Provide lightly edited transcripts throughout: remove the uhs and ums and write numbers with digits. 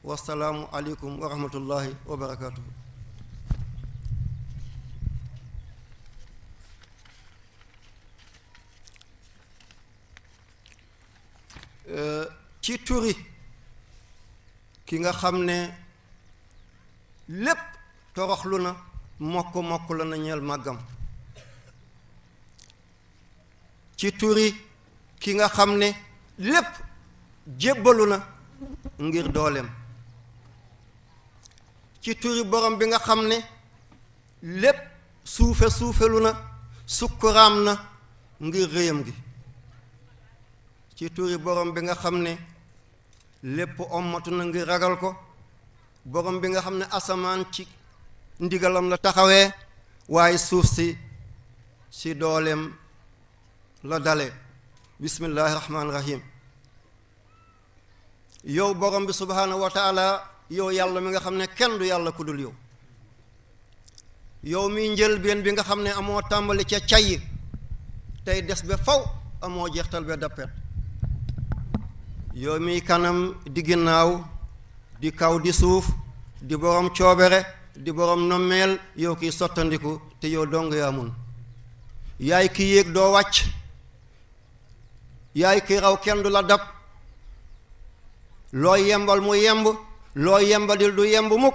wassalaamu aleykum wa rahmatullahi wa barakatuhu. ci turi ki nga xam ne lépp toroxlu na mokk la na ñeel màggam, ci turi ki nga xam ne lépp jébbalu na ngir dooleem, ci turi borom bi nga xam ne lépp suufelu na sukkuraam na ngir réyam gi, ci turi borom bi nga xam ne lépp ommatu na ngir ragal ko, borom bi nga xam ne asamaan ci ndigalam la taxawee waaye suuf si dooleem la dale. bismillahi rahmaani rahim. yow borom bi subhaanahu wa taala, yow yàlla mi nga xam ne kenn du yàlla ku dul yow, yow mi njëlbeen bi nga xam ne amoo tàmbali ca cay tey des ba faw, amoo jeextal ba dappet, yow mi kanam di ginnaaw di kaw di suuf di borom coobere di borom nommeel, yow kiy sottandiku te yow dong yaa mun, yaay ki yéeg doo wàcc, yaay ki raw kenn du la dab, loo yembal mu yemb, loo yembadil du yemb mukk,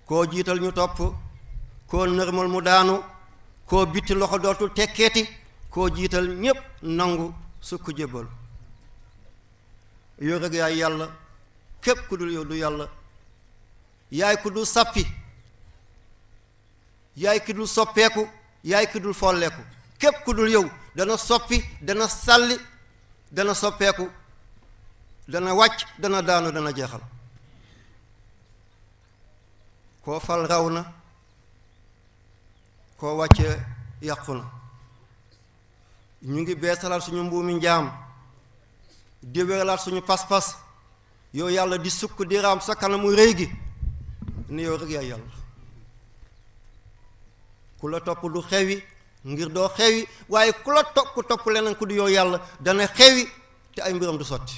koo jiital ñu topp, koo nërmal mu daanu, koo bitti loxo dootul tekkeeti, koo jiital ñépp nangu sukk jébbal. yow rek yaay yàlla, képp ku dul yow du yàlla, yaay ku dul sàppi, yaay ki dul soppeeku, yaay ki dul folleeku, képp ku dul yow dana soppi, dana sàlli, dana soppeeku, dana wàcc, dana daanu, dana jeexal. koo fal raw na, koo wàcce yàqu na. ñu ngi beesalaat suñu mbuumi njaam, di wéralaat suñu pas-pas, yow yàlla di sukk di raam sa kanamu réy gi ni yow rek yaay yàlla. ku la topp du xewi ngir doo xewi, waaye ku la topp leneen ku du yow yàlla dana xewi te ay mbiram du sotti.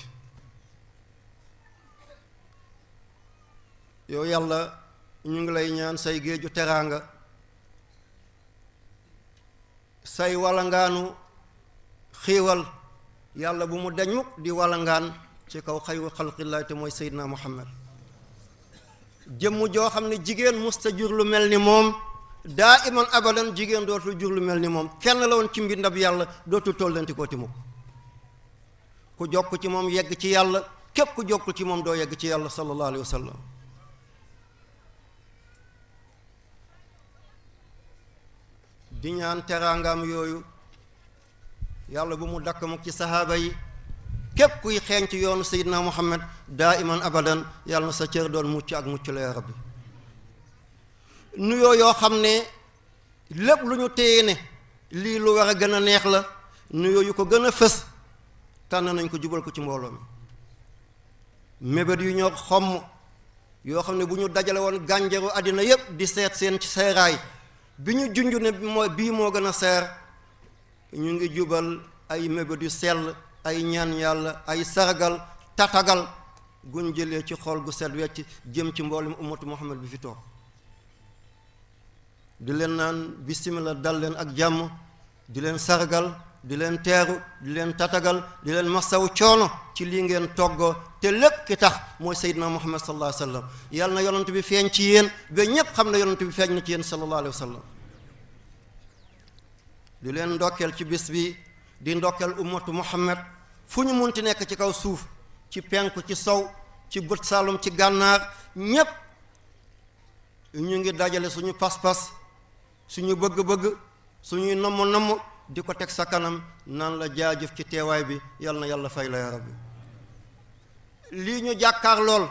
yow yàlla ñu ngi lay ñaan say géeju teraanga, say walangaanu xiiwal yàlla bu mu dañ mukk di walangaan ci kaw xayru xalqillahi te mooy Seydina Muhammad, jëmm joo xam ne jigéen musta jur lu mel ni moom, daa iman abadan jigéen dootul jur lu mel ni moom, kenn la woon ci mbindab yàlla, dootul tollanti ko ti mukk. ku jokk ci moom yegg ci yàlla, képp ku jokkul ci moom doo yegg ci yàlla sallallahu alayhi wa sallam. di ñaan teraangaam yooyu yàlla bu mu dakk mukk ci sahaaba yi, képp kuy xeeñ ci yoonu Seydina Muhammad daa iman abadan, yàlla na sa cër doon mucc ak mucc la ya rabbi. nuyoo yoo xam ne lépp lu ñu téye ne lii lu war a gën a neex la, nuyoo yu ko gën a fës tànn nañ ko jubal ko ci mbooloo mi. mébét yu ñoo xomm yoo xam ne bu ñu dajale woon gànjaru àddina yépp di seet seen seeraay bi ñu junj ne bii moo gën a seer, ñu ngi jubal ay mébét yu sell, ay ñaan yàlla, ay sargal, tatagal guñ jëlee ci xol gu set wecc jëm ci mboolem ummatu Muhammad bi fi toog. di leen naan bismillah, dal leen ak jàmm, di leen sargal, di leen teeru, di leen tatagal, di leen masaw coono ci lii ngeen toggoo te lépp ki tax mooy Seydina Muhammad sallallahu alayhi wa sallam. yàlla na yonent bi feeñ ci yéen ba ñépp xam ne yonent bi feeñ na ci yéen sallallahu alayhi wa sallam. di leen ndokkeel ci bis bi, di ndokkeel ummatu Muhammad fu ñu munti nekk ci kaw suuf, ci penku, ci sow, ci bët saalum, ci gànnaar, ñépp ñu ngi dajale suñu pas-pas, suñu bëgg-bëgg, suñuy nomm di ko teg sa kanam naan la jaajëf ci teewaay bi, yal na yàlla fay la ya rabbi. lii ñu jàkkaar lool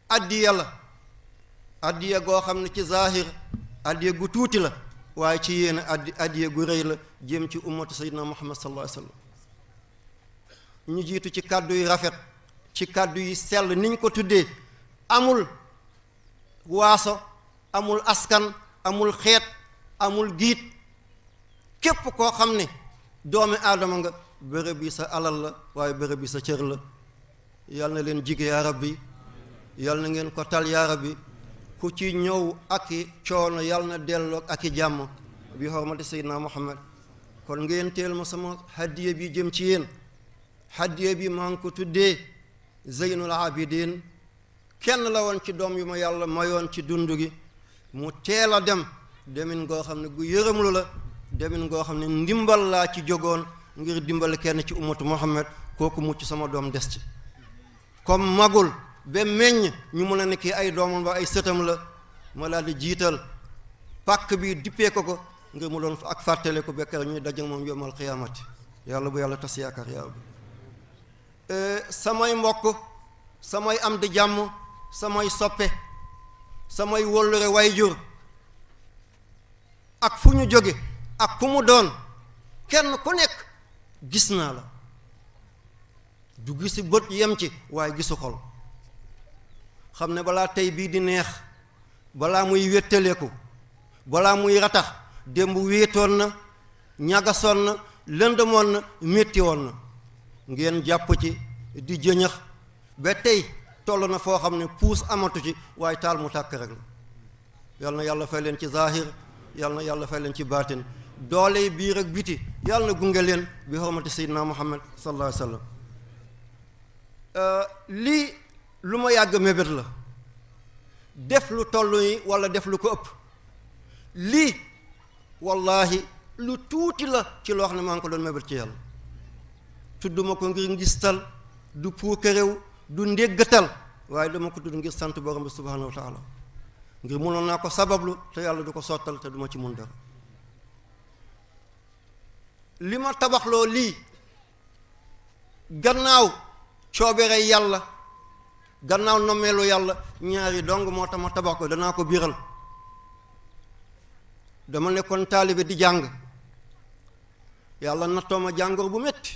addiya la, addiya goo xam ne ci zahir addiya gu tuuti la, waaye ci yéen addiya gu rëy la jëm ci ummatu sayyidina Muhammad sallallahu alayhi wa sallam. ñu jiitu ci kàddu yu rafet, ci kàddu yi sell niñ ko tuddee, amul waaso, amul askan, amul xeet, amul giit, képp koo xam ne doomi aadama nga, bërëb bi sa alal la waaye bërëb bi sa cër la, yal na leen jige yaa rabbi yal na ngeen ko tal yaa rabbi ku ci ñëw ak i coono yal na delloo ak i jàmm bi hormati Seydina Muhammad kon ngeen teel ma sama hadiya bi jëm ci yéen hadiya bi maa ngi ko tuddee Zeynul Abidin kenn la woon ci doom yu ma yàlla mayoon ci dund gi mu teel a dem demin ngoo xam ne gu yërëmlu la demin ngoo xam ne ndimbal laa ci jógoon ngir dimbal kenn ci ummatu Muhammad kooku mucc sama doom des ci comme magul ba meññ ñu mën a nekk ay doomam ba ay sëtam la ma daal di jiital pàkk bi dippee ko ngir mu doon ak fàttale ko bekkar ñuy daje moom yomal xiyaamati yàlla bu yàlla tas yaakaar yàlla samay mbokk samay am di jàmm samay soppe samay wóllure wayjur ak fu ñu jóge ak ku mu doon kenn ku nekk gis naa la du gisi bët yem ci waaye gisu xol xam ne balaa tey bii di neex balaa muy wéttaleeku balaa muy ratax démb wéetoon na ñagasoon na lëndëmoon na métti woon na ngeen jàpp ci di jëñax ba tey toll na foo xam ne puus amatu ci waaye taal mu tàkk rek la yal na yàlla fay leen ci zahir yal na yàlla fay leen ci baatin doole biir ak biti yàlla na gunge leen bi hormati Seydina Muhammad sallallahu alayhi wa sallam lii lu ma yàgg mébét la def lu toll yi wala def lu ko ëpp lii wallahi lu tuuti la ci loo xam ne maa ngi ko doon mébét ci yàlla tudduma ko ngir ngistal du puukarew du ndéggatal waaye dama ko tudd ngir sant borom bi subhanahu wa taala ngir mënoon naa ko sabablu te yàlla du ko sottal te duma ci mun dara li ma tabaxloo lii gannaaw coobere yàlla gannaaw nommeelu yàlla ñaari dong moo tax ma tabax ko danaa ko biral dama nekkoon taalibe di jàng yàlla nattoo ma jàngoro bu metti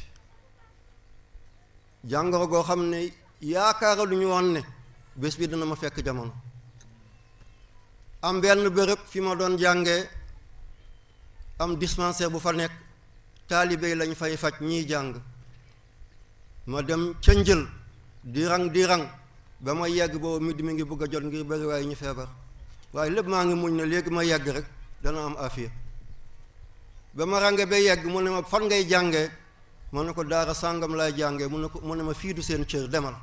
jàngoro goo xam ne yaakaara lu ñu woon ne bés bi dana ma fekk jamono am benn bërëb fi ma doon jàngee am dispensaire bu fa nekk taalibe yi lañ fay faj ñiy jàng ma dem ca njël di rang ba ma yegg boobu mi ngi bëgg a jot ngir bëri waaye ñu feebar waaye lépp maa ngi muñ ne léegi ma yegg rek dana am afiya ba ma range ba yegg mu ne ma fan ngay jàngee ma ne ko daara sàngam laay jàngee mu ne ma fii du seen cër demal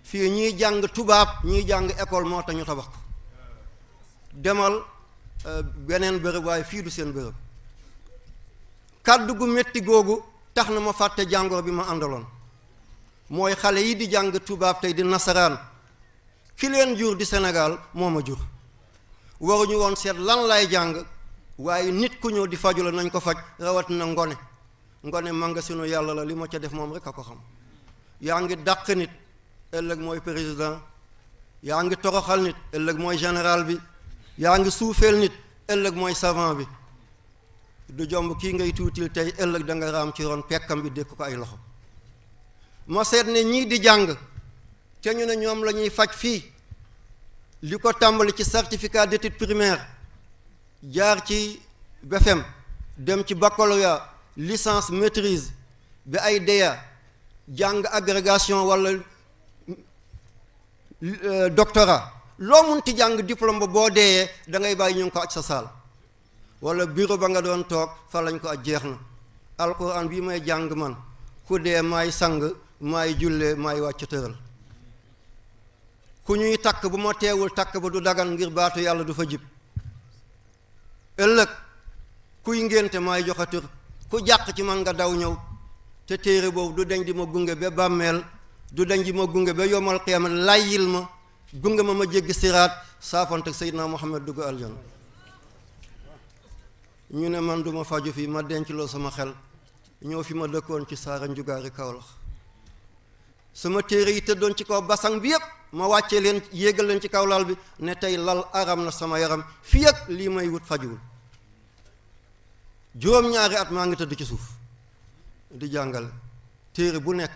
fii ñiy jàng tubaab ñiy jàng école moo tax ñu tabax ko demal beneen bërëb waaye fii du seen bërëb kàddu gu métti googu tax na ma fàtte jàngoro bi ma àndaloon mooy xale yi di jàng tubaab tey di nasaraan ki leen jur di Sénégal moo ma jur waruñu woon seet lan lay jàng waaye nit ku ñëw di faju la nañ ko faj rawatina ngone manga sunu yàlla la li ma ca def moom rek a ko xam yaa ngi dàq nit ëllëg mooy président yaa ngi toroxal nit ëllëg mooy général bi yaa ngi suufeel nit ëllëg mooy savant bi du jomb kii ngay tuutil tey ëllëg da nga raam ci ron pekkam bi dékk ko ay loxo ma seet ne ñii di jàng te ñu ne ñoom la ñuy faj fii li ko tàmbali ci certificat d'études primaires jaar ci BFEM dem ci baccalauréat licence maîtrise bi ay DEA jàng agrégation wala doctorat loo munti jàng diplôme ba boo deeyee da ngay bàyyi ñu ngi ko aj sa saal wala bureau ba nga doon toog fa lañ ko aj jeex na alquran bii may jàng man ku dee maay sang maay jullee maay wàcc tëral ku ñuy takk bu ma teewul takk ba du dagan ngir baatu yàlla du fa jib ëllëg kuy ngénte maay joxe tur ku jàq ci man nga daw ñëw te téere boobu du deñ di ma gunge ba bàmmeel du deñ di ma gunge ba yomal qiyaama layyil ma gunge ma jéggi siraat saafante Seydina Muhammad dugg aljana ñu ne man duma faju fii ma denc loo sama xel ñëw fi ma dëkkoon ci saara njugaari Kawlax sama téere yi tëddoon ci kaw basang bi yépp ma wàccee leen yéegal leen ci kaw lal bi ne tey lal aram na sama yaram fii ak lii may wut fajuwul juróom-ñaari at maa ngi tëdd ci suuf di jàngale téere bu nekk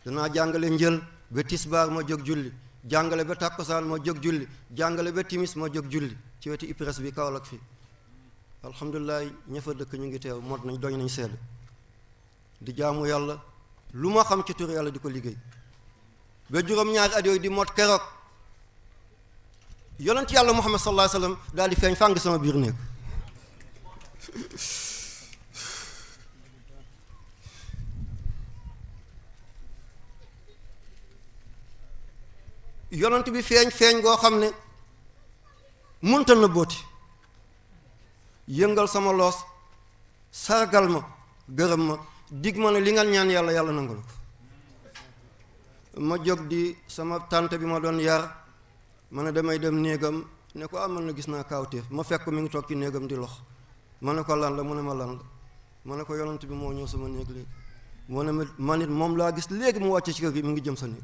danaa jàngale njël ba tisbaar ma jóg julli jàngale ba tàkkusaan ma jóg julli jàngale ba timis ma jóg julli ci wetu IPRES bi Kaolack fii alhamdulilah ña fa dëkk ñu ngi teew mot nañ doñ nañ sedd di jaamu yàlla lu ma xam ci tur yàlla di ko liggéey ba juróom-ñaari at yooyu di mot keroog yonent yàlla Muhammad sallallahu alayhi wasallam daal di feeñ fàng sama biir néeg yonent bi feeñ goo xam ne munta na booti yëngal sama loos sargal ma gërëm ma dig ma ne li nga ñaan yàlla yàlla nangul ko ma jóg di sama tante bi ma doon yar ma ne damay dem néegam ne ko amal na gis naa kaawteef ma fekk mi ngi toog ci néegam di lox ma ne ko lan la mu ne ma lan la ma ne ko yonent bi moo ñëw sama néeg léegi mu ne ma nit moom laa gis léegi mu wàcce ci kër gi mi ngi jëm sa néeg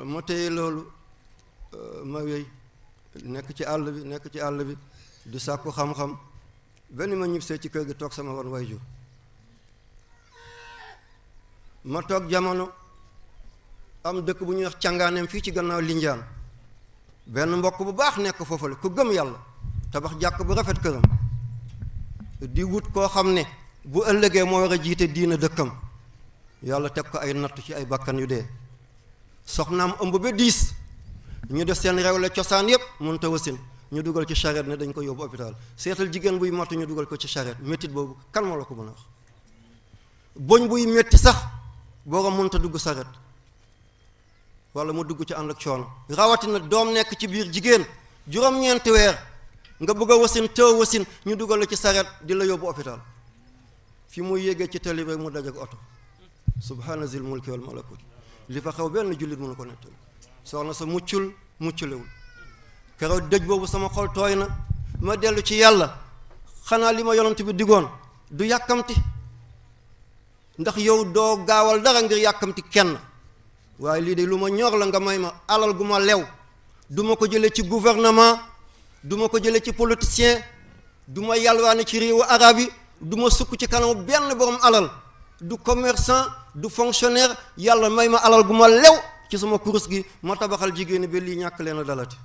ma téye loolu ma wéy nekk ci àll bi di sàkku xam-xam benn ma ñibbisee ci kër gi toog sama ron waajur ma toog jamono am dëkk bu ñuy wax càngaaneem fii ci gannaaw Linjaan benn mbokk bu baax nekk foofale ku gëm yàlla tabax jàkk bu rafet këram di wut koo xam ne bu ëllëgee moo war a jiite diina dëkkam yàlla teg ko ay natt ci ay bakkan yu dee soxnaam ëmb ba 10 ñu def seen rewle cosaan yépp mun ta wasin ñu dugal ci charrette ne dañ ko yóbbu hôpital seetal jigéen buy matu ñu dugal ko ci charrette méttit boobu kan moo la ko mën a wax boñ buy métti sax borom mun ta dugg charrette wala mu dugg ci ànd ak coono rawatina doom nekk ci biir jigéen juróom-ñeenti weer nga bëgg a wasin teew wasin ñu dugal la ci charrette di la yóbbu hôpital fi muy yéegee ci tali rek mu dajak oto subhaana zil mulki wal malakut li fa xew benn jullit mënu ko nettali soxna sa muccalewul keroog dëj boobu sama xol tooy na ma dellu ci yàlla xanaa li ma yonent bi digoon du yàkkamti ndax yow doo gaawal dara ngir yàkkamti kenn waaye lii de lu ma ñor la nga may ma alal gu ma lew du ma ko jëlee ci gouvernement du ma ko jëlee ci politicien du ma yalwaane ci réewu arab yi du ma sukk ci kanamu benn borom alal du commerçant du fonctionnaire yàlla may ma alal gu ma lew ci sama kurus gi ma tabaxal jigéen ba lii ñàkk leen a dalati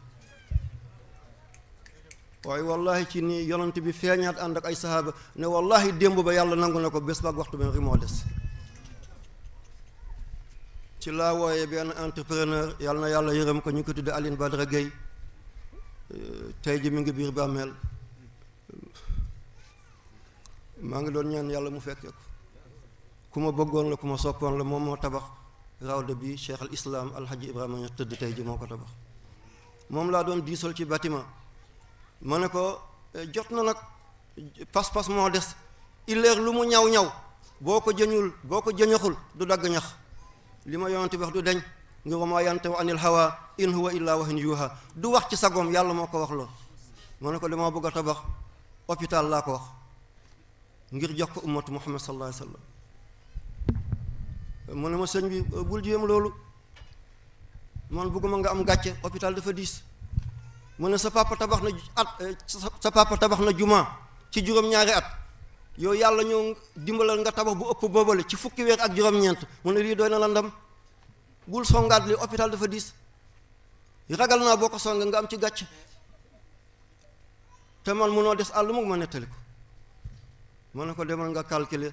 waaye wallahi ci nii yonent bi feeñaat ànd ak ay sahaaba ne wallahi démb ba yàlla nangu na ko bés ba ak waxtu bi moo des ci laa wooyee benn entrepreneur yàlla na yàlla yërëm ko ñu ko tudde Aline Badara Gueye tey ji mi ngi biir bàmmeel maa ngi doon ñaan yàlla mu fekkee ko ku ma bëggoon la ku ma soppoon la moom moo tabax rawda bi cheikh al islam alhaji Ibrahima ña tëdd tey ji moo ko tabax moom laa doon diisal ci bâtiment ma ne ko jot na nag pas-pas moo des illeer lu mu ñaw boo ko jëñaxul du dagg ñax li ma yonante wax du deñ ngir wa maa yantiqu anil hawa in huwa illa wahyun yuha du wax ci sagoom yàlla moo ko wax lool ma ne ko dama bëgg a tabax hôpital laa ko wax ngir jox ko ummatu muhammad sallallahu alayhi wasallam mu ne ma sëñ bi bul jéem loolu man bëgguma nga am gàcce hôpital dafa diis mu ne sa papa tabax na juma ci juróom-ñaari at yow yàlla ñëw dimbalal nga tabax bu ëpp boobale ci fukki weer ak juróom-ñeent mu ne lii doy na la ndam bul songaat li hôpital dafa diis ragal naa boo ko songa nga am ci gàcce te man munoo des àll mu ma nettali ko ma ne ko demal nga calculer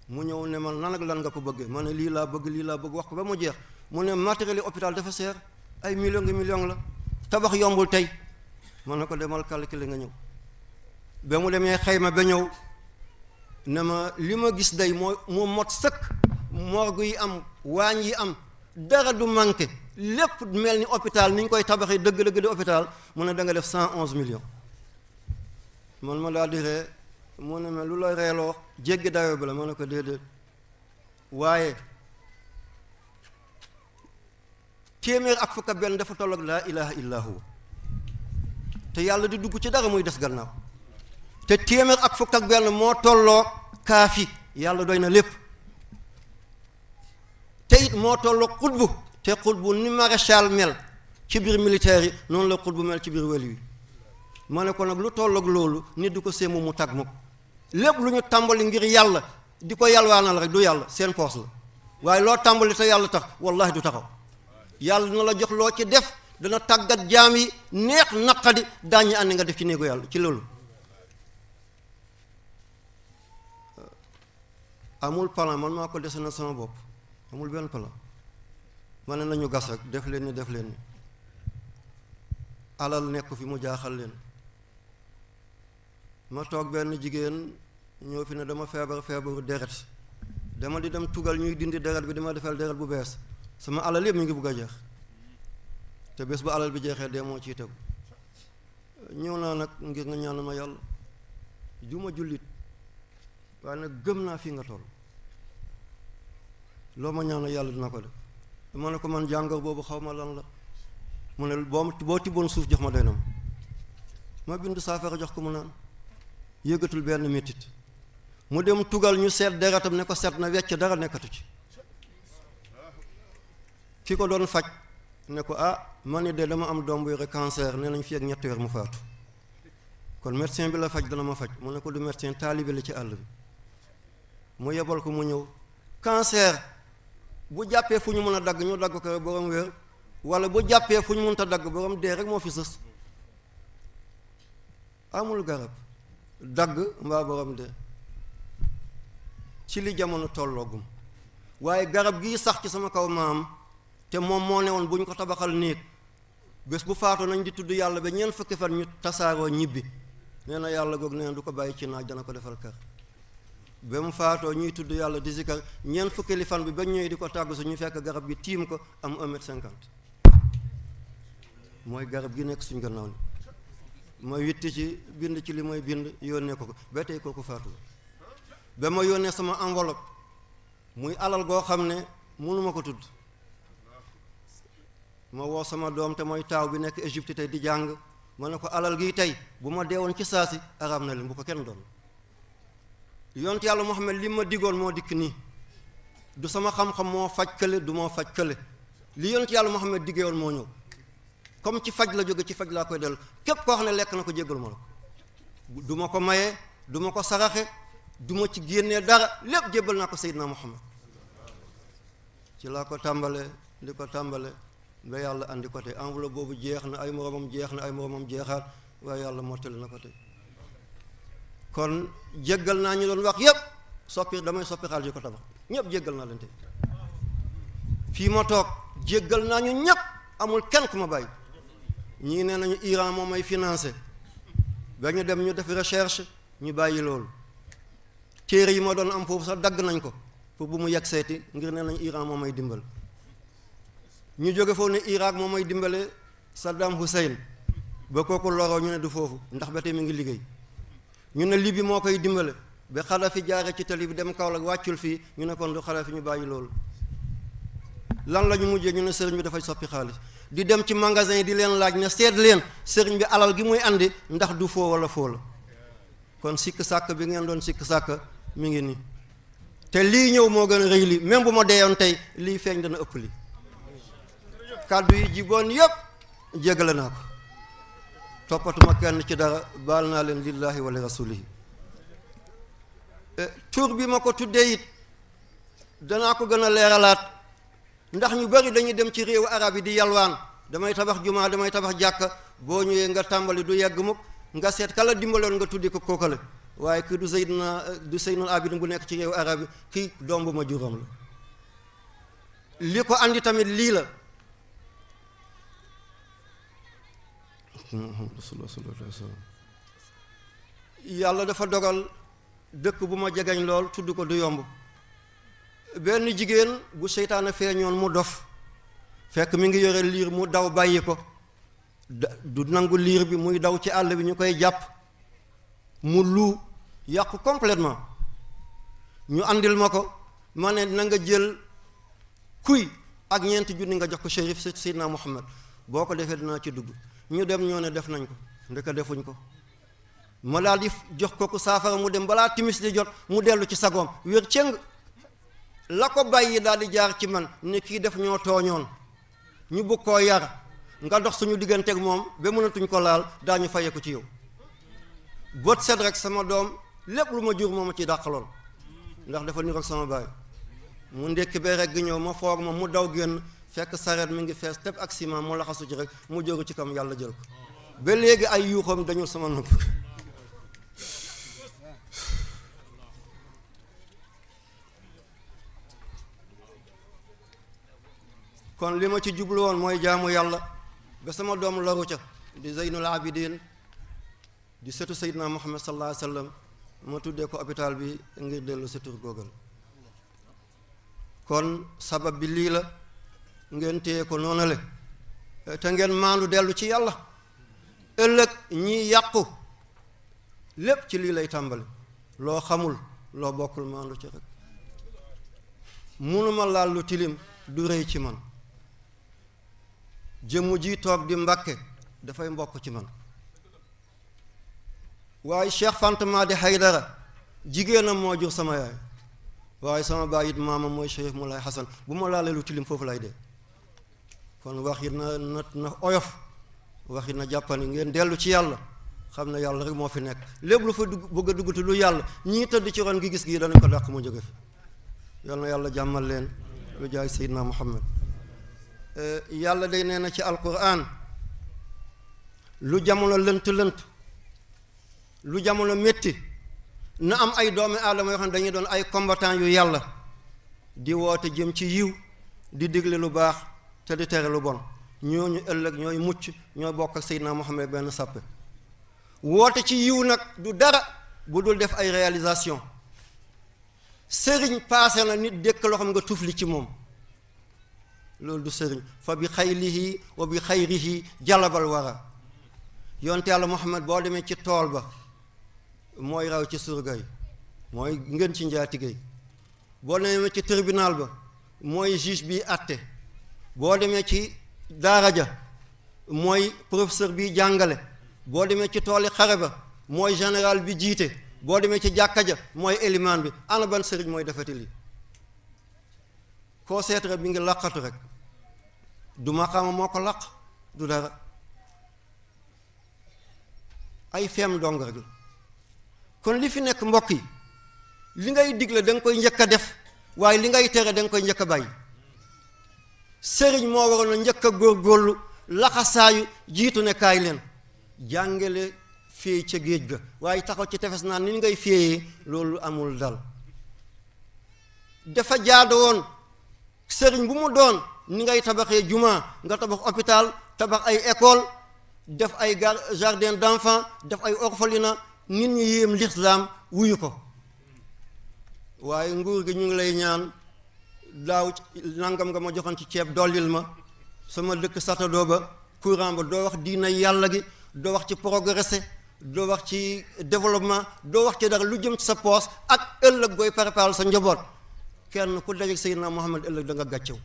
mu ñëw ne man nan ak lan nga ko bëggee ma ne lii laa bëgg wax ko ba mu jeex mu ne matériel yi hôpital dafa seer ay million la tabax yombul tey ma ne ko demal calculer nga ñëw ba mu demee xayma ba ñëw ne ma li ma gis day moo mot sëkk morgue yi am waañ yi am dara du manqué lépp mel ni hôpital ni ñu koy tabaxee dëgg-dëgg di hôpital mu ne da nga def 111 millions man ma daal di ree mu ne ma lu la reeloo jéggi dayoo bi la ma ne ko déedéet waaye téeméer ak fukk ak benn dafa tolloog laa ilaha illa huwa te yàlla di dugg ci dara muy des gannaaw te téeméer ak fukk ak benn moo tolloo kaafi yàlla doy na lépp te it moo tolloo xutbu te xutbu ni maréchal mel ci biir militaire yi noonu la xutbu mel ci biir weli wi ma ne ko nag lu tolloog loolu nit du ko séemu mu tag mukk lépp lu ñu tàmbali ngir yàlla di ko yàlwaanal rek du yàlla seen poos la waaye loo tàmbali te yàlla tax wallahi du taxaw yàlla dina la jox loo ci def dana tàggat jaam yi neex naqadi daañu ànd nga def ci néegu yàlla ci loolu amul plan, man maa ko dessiné sama bopp amul benn plan. ma ne nañu gas rek def leen ni alal nekk fi mu jaaxal leen. ma toog benn jigéen ñoo fi ne dama feebaru deret dama di dem tugal ñuy dindi deret bi dama defal deret bu bees sama alal yëpp mi ngi bugg a jeex te bés bu alal bi jeexee dee moo ciy tegu. ñëw naa nag ngir nga ñaanal ma yàlla juma jullit waaye nag gëm naa fii nga toll loo ma ñaanal yàlla dina ko def. ma ne ko man jàngoor boobu xaw ma lan la mu ne boo tibboon suuf jox ma doy na ma bind saafara jox ko mu naan yëgatul benn métit mu dem tugal ñu seet deretam ne ko seet na wecc dara nekkatu ci. ki ko doon faj ne ko man ni de dama am doom bu yore cancer nee nañ fi ak ñetti weer mu faatu kon médecin bi la faj dana ma faj mu ne ko du médecin taalibe la ci àll bi mu yebal ko mu ñëw. cancer bu jàppee fu ñu mën a dagg ñu dagg ko borom wér wala bu jàppee fu ñu mënta dagg borom dee rek moo fi sës amul garab dagg mbaa borom dee ci li jamono tolloogum waaye garab gii sax ci sama kaw maam te moom moo ne woon bu ñu ko tabaxal néeg bés bu faatoo nañ di tudd yàlla ba ñeent fukki fan ñu tasaaroo ñibbi nee na yàlla goog nee na du ko bàyyi ci naaj dana ko defal kër ba mu faatoo ñuy tudd yàlla di zikar ñeent fukki li fan bi ba ñëwee di ko tàggu su ñu fekk garab gi tiim ko am 1,50 m mooy garab gi nekk suñ gannaaw ni ma witti ci bind ci li mooy bind yónnee ko ba tey kooku faatu ba ma yónnee sama enveloppe muy alal goo xam ne mënuma ko tudd ma woo sama doom te mooy taaw bi nekk Égypte tey di jàng ma ne ko alal gi tey bu ma deewoon ci saasi araam na leen bu ko kenn doon yonent yàlla Muhammad li ma digoon moo dikk nii du sama xam-xam moo faj kële du moo faj kële li yonent yàlla Muhammad diggeewoon moo ñëw comme ci faj la jóge ci faj laa koy dellu képp koo xam ne lekk na ko jéggalu ma la ko du ma ko maye du ma ko saraxe du ma ci génnee dara lépp jébbal naa ko Seydina Muhammad ci laa ko tàmbale di ko tàmbale ba yàlla andi ko tey enveloppe boobu jeex na ay moromam jeex na ay moromam jeexaat waaye yàlla mottali na ko tey kon jéggal naa ñu doon wax yépp damay soppi xaalis yi ko tabax ñépp jéggal naa leen tey fii ma toog jéggal naa ñu ñépp amul kenn ku ma bàyyi ñii nee nañu Iran moom may financé ba ñu dem ñu def recherche ñu bàyyi loolu téere yi ma doon am foofu sax dagg nañ ko pour bu mu yegg seeti ngir nee nañu Iran moom may dimbal ñu jóge foofu ne Irak moom may dimbale Saddam Hussein ba kooku loroo ñu ne du foofu ndax ba tey mi ngi liggéey ñu ne Libye moo koy dimbale ba Kadhafi jaare ci tali bi dem Kaolack wàccul fii ñu ne kon du Kadhafi ñu bàyyi loolu lan la ñu mujjee ñu ne sëriñ bi dafay soppi xaalis di dem ci magasin yi di leen laaj ne seet leen sëriñ bi alal gi muy andi ndax du foo wala foo la kon sikk sàkk bi ngeen doon sikk sàkk mi ngi nii te lii ñëw moo gën a rëy lii même bu ma deeyoon tey lii feeñ dana ëpp li kàddu yi jiboon yépp jéggale naa ko toppatuma kenn ci dara baal naa leen lillahi wa li rasulihi tur bi ma ko tuddee it danaa ko gën a leeralaat ndax ñu bari dañuy dem ci réewu arab yi di yalwaan damay tabax jumaa damay tabax jàkka boo ñëwee nga tàmbali du yegg mukk nga seet kala dimbaloon nga tuddi ko kookale waaye kii du Seydina Abidin bu nekk ci réewu arab yi kii doom bu ma juróom la li ko andi tamit lii la yàlla dafa dogal dëkk bu ma jegeñ lool tudd ko du yomb benn jigéen bu seytaane feeñoon mu dof fekk mi ngi yore liir mu daw bàyyi ko du nangu liir bi muy daw ci àll bi ñu koy jàpp mu lu yàqu complètement ñu andil ma ko ma ne na nga jël kuy ak ñeenti junni nga jox ko shérif Seydina Muhammad boo ko defee dinaa ci dugg ñu dem ñoo ne def nañ ko ndeka defuñ ko ma daal di jox ko saafara mu dem balaa timis di jot mu dellu ci sagoom wér cëng la ko bàyyi daal di jaar ci man ne kii def ñoo tooñoon ñu bëgg koo yar nga dox suñu digganteeg moom ba mënatuñ ko laal daañu fayee ko ci yow bët set rek sama doom lépp lu ma jur moo ma ci dàqaloon ndax dafa niroog sama baay mu ndekki ba rek gi ñëw ma foog ma mu daw génn fekk sareet mi ngi fees teb ak ciment mu laxasu ci rek mu jógu ci kam yàlla jël ko ba léegi ay yuuxam dañul sama nopp kon li ma ci jublu woon mooy jaamu yàlla ba sama doom loru ca di Zeynul Abidin di sëtu Seydina Muhammad sallallahu alayhi wa sallam ma tuddee ko hôpital bi ngir dellu sa tur googal kon sabab bi lii la ngeen téye ko noonale te ngeen maandu dellu ci yàlla ëllëg ñi yàqu lépp ci lii lay tàmbali loo xamul loo bokkul maandu ci rek munuma laal lu tilim du rëy ci man jëmm ji toog di Mbàkke dafay mbokk ci man waaye Cheikh Fanta Madi Haydara jigéenam moo jur sama yaay waaye sama baay it maama mooy Cheikh Moulay Hassan bu ma laalee lu tilim foofu lay dee kon wax it na oyof wax it na jàppani ngeen dellu ci yàlla xam ne yàlla rek moo fi nekk lépp lu fa bëgg a dugg te lu yàlla ñii tëdd ci ron gi gis gi danañ ko dàq mu jóge fi yal na yàlla jàmmal leen lu jaay Seydina Muhammad yàlla day nee na ci alquran lu jamono lënt lu jamono métti na am ay doomi aadama yoo xam ne dañuy doon ay combattant yu yàlla di woote jëm ci yiw di digle lu baax te di tere lu bon ñooñu ëllëg ñooy mucc ñooy bokk ak Seydina Muhammad benn sàppe woote ci yiw nag du dara bu dul def ay réalisation sëriñ paase na nit dëkk loo xam nga tufli ci moom loolu du sëriñ fa bi xaylihi wa bi xayrihi jalabal wara yonte yàlla Muhammad boo demee ci tool ba mooy raw ci surga yi mooy ngeen ci njaatige yi boo demee ci tribunal ba mooy juge bi àtte boo demee ci daara ja mooy professeur bi jàngale boo demee ci tooli xare ba mooy général bi jiite boo demee ci jàkka ja mooy élimaan bi ana ban sëriñ mooy defati lii koo seet rek bi ngi laqatu rek du maqaama moo ko laq du dara ay feem dong rek la kon li fi nekk mbokk yi li ngay digle da nga koy njëkk a def waaye li ngay tere da nga koy njëkk a bàyyi sëriñ moo waroon a njëkk a góorgóorlu laxasaayu jiitu ne kaay leen jàngale féey ca géej ga waaye taxaw ci tefes naan ni ngay féeyee loolu amul dal dafa jaado woon sëriñ bu mu doon ni ngay tabaxee juma nga tabax hôpital tabax ay école def ay jardin d'enfants def ay orphelinat nit ñi yéem l'islam wuyu ko waaye nguur gi ñu ngi lay ñaan daaw nangam nga ma joxoon ci ceeb dollil ma sama dëkk satadoo ba courant ba doo wax diina yàlla gi doo wax ci progressé doo wax ci développement doo wax ci dara lu jëm ci sa poos ak ëllëg booy préparer sa njaboot kenn ku dajeek Seydina Muhammad ëllëg da nga gàccew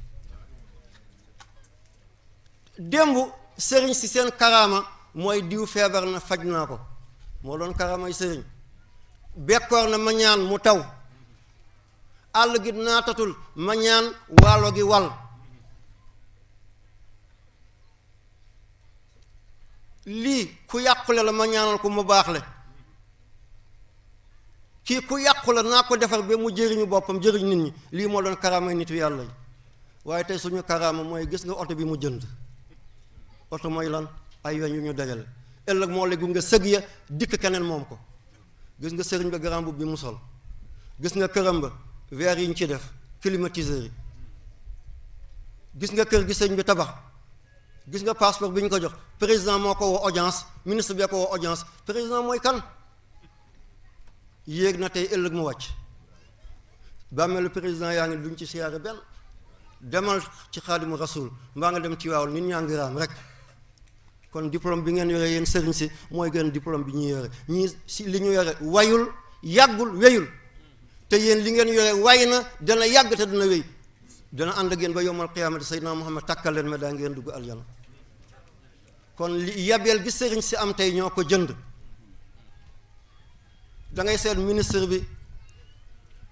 démb sëriñ si seen karaama mooy diw feebar na faj naa ko moo doon karaamay sëriñ bekkoor na ma ñaan mu taw àll gi naatatul ma ñaan waalo gi wal lii ku yàqule la ma ñaanal ko mu baax le kii ku yàqule naa ko defar ba mu jëriñu boppam jëriñ nit ñi lii moo doon karaamay nitu yàlla yi waaye tey suñu karaama mooy gis nga oto bi mu jënd oto mooy lan ay weñ yu ñu dajale ëllëg moo léegi nga sëg ya dikk keneen moom ko gis nga sëriñ ba grand boubou bi mu sol gis nga këram ba verre yi ñu ci def climatiseur yi gis nga kër gi sëriñ bi tabax gis nga passeport bi ñu ko jox président moo ko woo audience ministre bi ko woo audience président mooy kan yéeg na tey ëllëg mu wàcc bàmmeelu président yaa ngi duñ ci siyaare benn demal ci xaadimu rasul mbaa nga dem ci waaw nit ñaa ngi raam rek kon diplôme bi ngeen yore yéen sëriñ si mooy gën diplôme bi ñuy yore ñii si li ñu yore wayul yàggul weyul te yéen li ngeen yore way na dana yàgg te dana wéy dana ànd ak yéen ba yowmal qiyaamati Seydina Muhammad takkal leen ma daa ngeen dugg aljana kon li yabeel gi sëriñ si am tey ñoo ko jënd da ngay seet ministre bi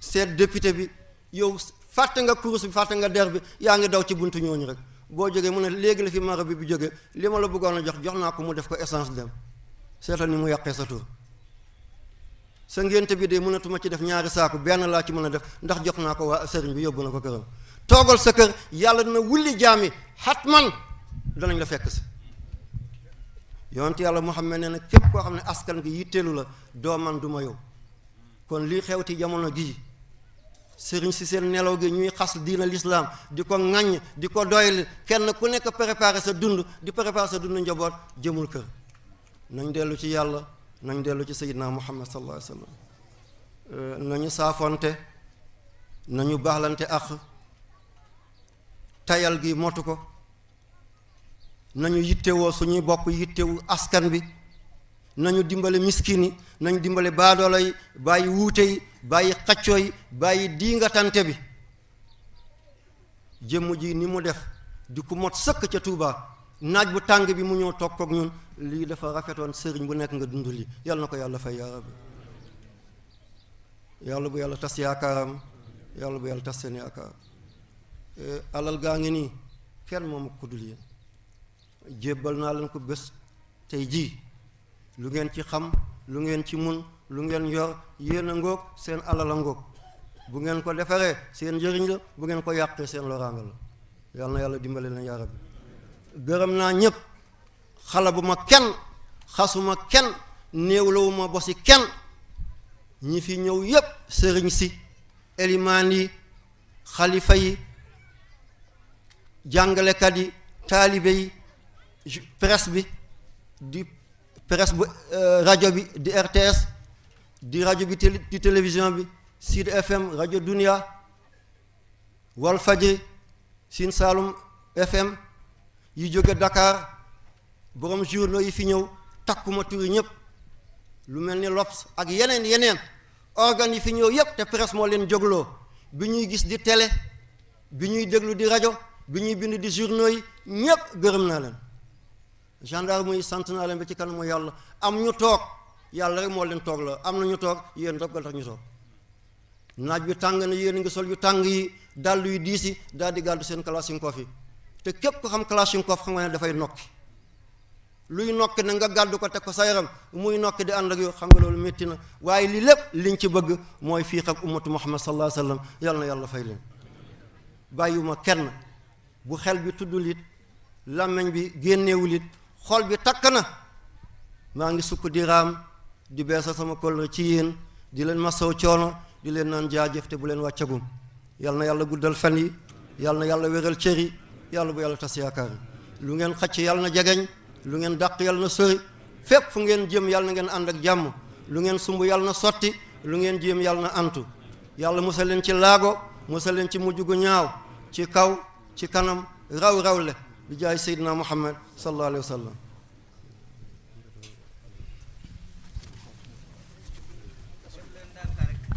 seet député bi yow fàtte nga kurus bi fàtte nga der bi yaa ngi daw ci buntu ñooñu rek boo jógee mu ne léegi la fi mara bi jógee li ma la bëggoon a jox naa ko mu def ko essence dem seetal ni mu yàqee sa tur sa ngénte bi de mënatuma ci def ñaari saaku benn laa ci mën a def ndax jox naa ko waa sëriñ bi yóbbu na ko këram toogal sa kër yàlla dina wulli jaami xatman danañ la fekk si yonent yàlla Muhammad nee na képp koo xam ne askan gi yitteelu la doo man du ma yow kon lii xewti jamono gii sëriñ si seen nelaw gi ñuy xas diina l'islam di ko ŋaññ di ko doyli kenn ku nekk préparer sa dund di préparer sa dund njaboot jëmul kër. nañ dellu ci yàlla, nañ dellu ci sayyidina Muhammad sallallahu alayhi wasallam. nañu saafonte, nañu baaxlante ak tayal gi motu ko, nañu yittewoo suñuy bokk, yittewu askan bi, nañu dimbale miskin yi, nañu dimbale baadoola yi, bàyyi wuute yi, bàyyi xaccoo yi, bàyyi diingatante bi. jëmm ji ni mu def di ku mot sëkk ca Tuuba, naaj bu tàng bi mu ñëw toog kook ñun, lii dafa rafetoon. sëriñ bu nekk nga dund lii, yàlla na ko yàlla fay yaa rabbi. yàlla bu yàlla tas yaakaaram, yàlla bu yàlla tas seen yaakaar. alal gaa ngi nii kenn moomu ko dul yéen, jébbal naa leen ko bés tey jii. lu ngeen ci xam, lu ngeen ci mun, lu ngeen yor, yéen a ngoog, seen alal a ngoog. bu ngeen ko defaree seen njëriñ la, bu ngeen ko yàqee seen loraanga la. yàlla na yàlla dimbale leen yaa rabbi. gërëm naa ñëpp, xala bu ma kenn, xasuma kenn, néewlawuma bosi kenn. ñi fi ñëw yépp, sëriñ si, elimaan yi, xalifa yi, jàngalekat yi, taalibe yi, presse bi, di presse bu rajo bi di RTS, di rajo bi di télévision bi, Sud FM, rajo Dunia, Wal Fajri, Sine Saalum FM, yi jóge Dakar, borom journaux yi fi ñëw, takkuma turi ñëpp, lu mel ni L'Obs ak yeneen organes yi fi ñëw yépp te presse moo leen jógloo, bi ñuy gis di télé, bi ñuy déglu di rajo, bi ñuy bind di journaux yi, ñépp gërëm naa leen. gendarme yi sant naa leen ba ci kanamu yàlla. am ñu toog, yàlla rek moo leen toog la, am na ñu toog, yéen rek tax ñu toog. naaj bi tàng na, yéen ngi sol yu tàng yi, dàll yu diis yi, daal di gàddu seen kalashnikov yi. te képp ko xam kalashnikov xam nga ne dafay nokki. luy nokki na nga gàddu ko teg ko sa yaram, muy nokki di ànd ak yow, xam nga loolu métti na. waaye lii lépp liñ ci bëgg mooy fii ak ummatu Muhammad sallallahu alayhi wa sallam. yàlla na yàlla fay leen. bàyyiwuma kenn, bu xel bi tuddul it, làmmeñ bi génnewul it, xol bi takk na. maa ngi sukk di raam, di beesal sama kóllëre ci yéen, di leen masaw coono, di leen naan jaajëf te bu leen wàccagum. yàlla na yàlla guddal fan yi, yàlla na yàlla wéral cër yi, yàlla bu yàlla tas yaakaar yi. lu ngeen xacc yàlla na jegeñ, lu ngeen dàq yàlla na sori, fépp fu ngeen jëm yàlla na ngeen ànd ak jàmm, lu ngeen sumb yàlla na sotti, lu ngeen jéem yàlla na antu. yàlla musal leen ci laago, musal leen ci mujj gu ñaaw, ci kaw, ci kanam, raw le bi jaay Seydina Muhammad sallallahu alayhi wa sallam.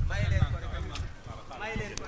may leen ko